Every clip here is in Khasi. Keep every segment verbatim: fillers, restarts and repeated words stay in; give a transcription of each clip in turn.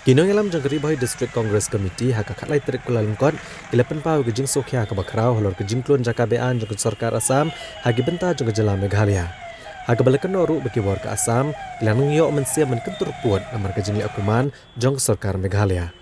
Ki nongïalam jong ka Ri Bhoi District Congress Committee ha ka khatlai tarik Kyllalyngkot ki la pynpaw ka jingsngewkhia kaba khraw halor ka jingklun jaka beaiñ jong ka sorkar Assam ha ki bynta jong ka jylla Meghalaya. Ha kaba la kynnoh ruh ba ki bor ka Assam ki la nang ïoh mynsiem ban kyntur pud namar ka jingleh kuman jong ka sorkar Meghalaya.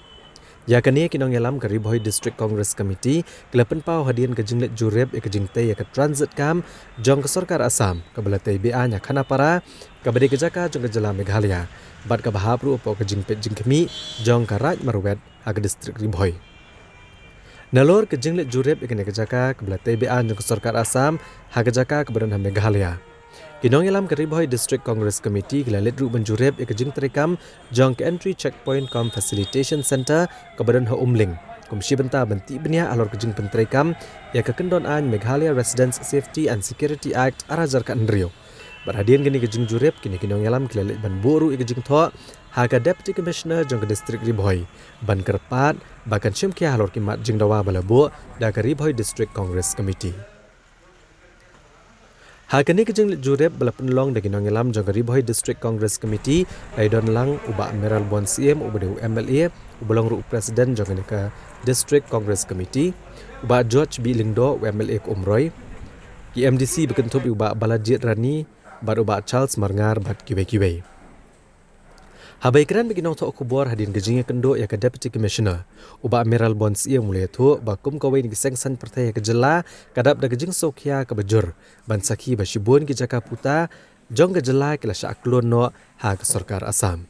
Ïa kane ki nongïalam ka Ri Bhoi District Congress Committee ki la pynpaw hadien ka jingleit jurip ïa ka jingtei ïa ka transit camp jong ka sorkar Assam kaba la tei beaiñ ha Khanapara, kaba dei ka jaka jong ka jylla Meghalaya, bad kaba hap ruh hapoh ka jingpeit jingkhmih jong ka Raid Marwet ha ka distrik Ri Bhoi. Nalor ka jingleit jurip ïa kane ka jaka kaba la tei beaiñ jong ka sorkar Assam ha ka jaka kaba don ha Meghalaya, ki nongïalam ka Ri Bhoi District Congress Committee ki la leit ruh ban jurip ïa ka jingtreikam jong ka Entry Checkpoint cum Facilitation Centre kaba don ha Umling, kum shi bynta ban tih bniah halor ka jingpyntreikam ïa ka kyndon aiñ Meghalaya Residents Safety and Security Act ar hajar khathynriew. Bad hadien kane ka jingjurip, kine ki nongïalam ki la leit ban buh ruh ïa ka jingthoh ha ka Deputy Commissioner jong ka distrik Ri Bhoi ban kyrpad ba kan shim khia halor ki mat jingdawa ba la buh da ka Ri Bhoi District Congress Committee. Ha kane ka jingleit jurip ba la pynlong da ki nongïalam jong ka Ri Bhoi District Congress Committee, la ïadon lang u Bah Mayralborn Syiem uba dei u M L A, uba long ruh u President jong kane ka District Congress Committee, u Bah George B Lyngdoh, u M L A ka Umroi, ki M D C ba kynthup ïa u Bah Balajied Rani bad u Bah Charles Marngar bad kiwei kiwei. Haba ïakren bad ki nongthoh khubor hadien ka jingïakynduh ïa ka Deputy Commissioner, u Bah Mayralborn Syiem u la ïathuh ba kum kawei na ki seng saiñ pyrthei ha ka jylla, ka dap da ka jingsngewkhia kaba jur ban sakhi ba shibun ki jaka puta jong ka jylla ki la shah klun noh ha ka sorkar Assam.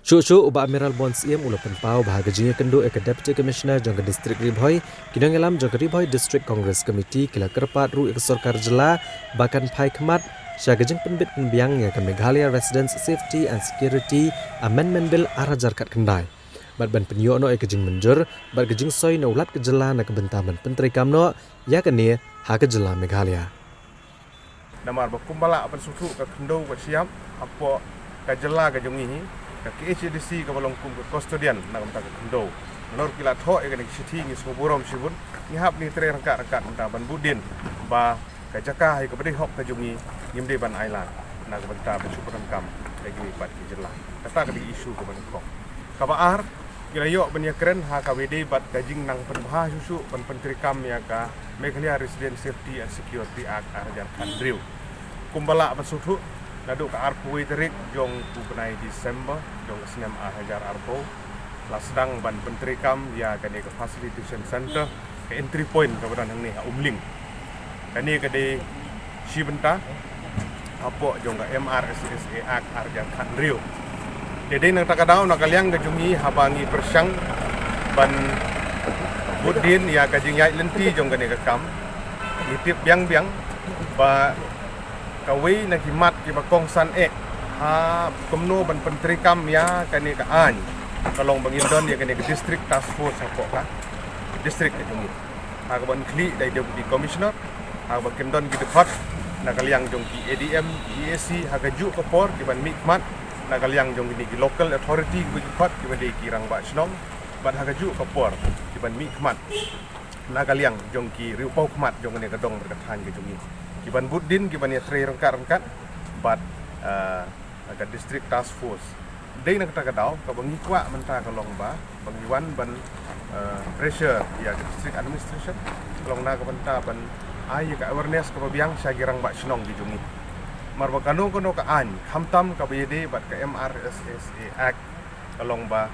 Shuh shuh u Bah Mayralborn Syiem u la pynpaw ba ha ka jingïakynduh ïa ka Deputy Commissioner jong ka distrik Ri Bhoi, ki nongïalam jong ka Ri Bhoi District Congress Committee ki la kyrpad ruh ïa ka sorkar jylla ba kan phai khmat sha ka jingpynbit pynbiang ïa ka Meghalaya Residents Safety and Security Amendment Bill ar hajar khatkhyndai, bad ban pynïoh noh ïa ka jingmynjur bad ka jingsoi na u Lat ka jylla na ka bynta ban pyntreikam noh ïa kane ha ka jylla Meghalaya. Namar ba kumba lah ban sngewthuh ka khyndew ka shyiap hapoh ka jylla ka jong ngi hi, ka K H A D C kaba long kum ka custodian na ka bynta ka khyndew. Nalor ki la thoh ïa kane ka shithi, ngi sngewburom shibun, ngi hap ngi trei ryngkat ryngkat mynta ban bud dien ba ka jaka hi kaba dei hok ka jong ngi, ngim dei ban ailad na ka bynta ban shu pyndonkam ïa kine pat ki jylla. Kata ka dei issue kaba nyngkong. Kaba ar, ki la ïoh ban ïakren ha kaba ïadei bad ka jingnang pynbha shuh shuh ban pyntreikam ïa ka Meghalaya Resident Safety and Security Act ar hajar khathynriew. Kumba lah ban sngewthuh, naduh ka arphew wei tarik jong u bnai December jong ka snem ar hajar arphew, la sdang ban pyntreikam ïa kane ka facilitation center, ka entry point kaba don hangne ha Umling. Kane ka dei shi bynta hapoh jong ka M R S S A Act ar hajar khathynriew. Te dei na kata ka daw na ka liang ka jong ngi haba ngi pyrshang ban bud dien ïa ka jingïaid lynti jong kane ka kam, ngi tip biang biang ba kawei na ki mat kiba kongsan eh ha kumno ban pyntreikam ïa kane ka aiñ ka long ba ngin don ïa kane ka District Task Force hapoh ka district ka jong ngi. Ha kaba khlieh da i Deputy Commissioner, ha kaba kin don ki dkhot na ka liang jong ki A D M, ki E A C, ha kajuh ka por ki ban mihkhmat na ka liang jong kine ki local authority kiba ki khot kiba dei ki rangbah shnong, bad ha kajuh ka por ki ban mihkhmat na ka liang jong ki riewpawkhmat jong kane ka dong bad ka thaiñ ka jong ngi. Ki ban bud dien, ki ban ïatrei ryngkat ryngkat bad, eh, ka District Task Force. Dei na kata ka daw kaba ngi kwah mynta ka long ba, ba ngi wan ban, eh, pressure ïa ka District Administration ka long na ka bynta ban ai ïa ka awareness kaba biang sha ki rangbah shnong ki jong ngi. Namar ba kano kano ka aiñ, khamtam kaba ïadei bad ka M R S S A Act, ka long ba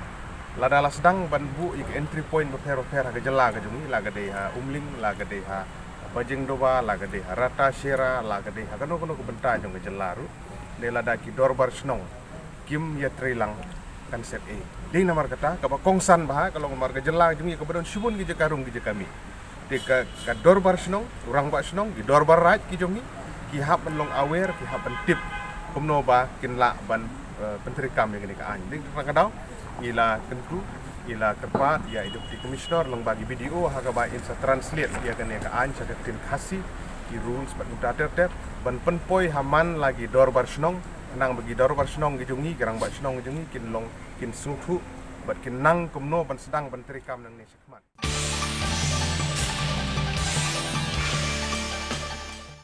lada la sdang ban buh ïa ka entry point bapher bapher ha ka jylla ka jong ngi, la ka dei ha Umling, la ka dei ha Bajingdoba, la ka dei ha Ratacherra, la ka dei ha kano kano ka bynta jong ka jylla ruh, ne lada ki dorbar shnong kim ïatrei lang, kan sep ei. Dei namar kata kaba kongsan bha ka long namar ka jylla jong ngi kaba don shibun ki jaka rung ki jaka mih. Te ka, ka dorbar shnong, u rangbah shnong, ki dorbar raid ki jong ngi, ki hap ban long aware, ki hap ban tip kumno ba kin lah ban, eh, pyntreikam ïa kane ka aiñ. Dei na kata ka daw ngi la kyntu, ngi la kyrpad ïa i Deputy Commissioner lyngba ki B D O ha kaba in sa translate ïa kane ka aiñ sha ka ktien Khasi, ki rules bad kumta ter ter, ban pynpoi ha man la ki dorbar shnong, khnang ba ki dorbar shnong ki jong ngi, ki rangbah shnong ki jong ngi kin long, kin sngewthuh bad kin nang kumno ban sdang ban treikam nangne shakhmat.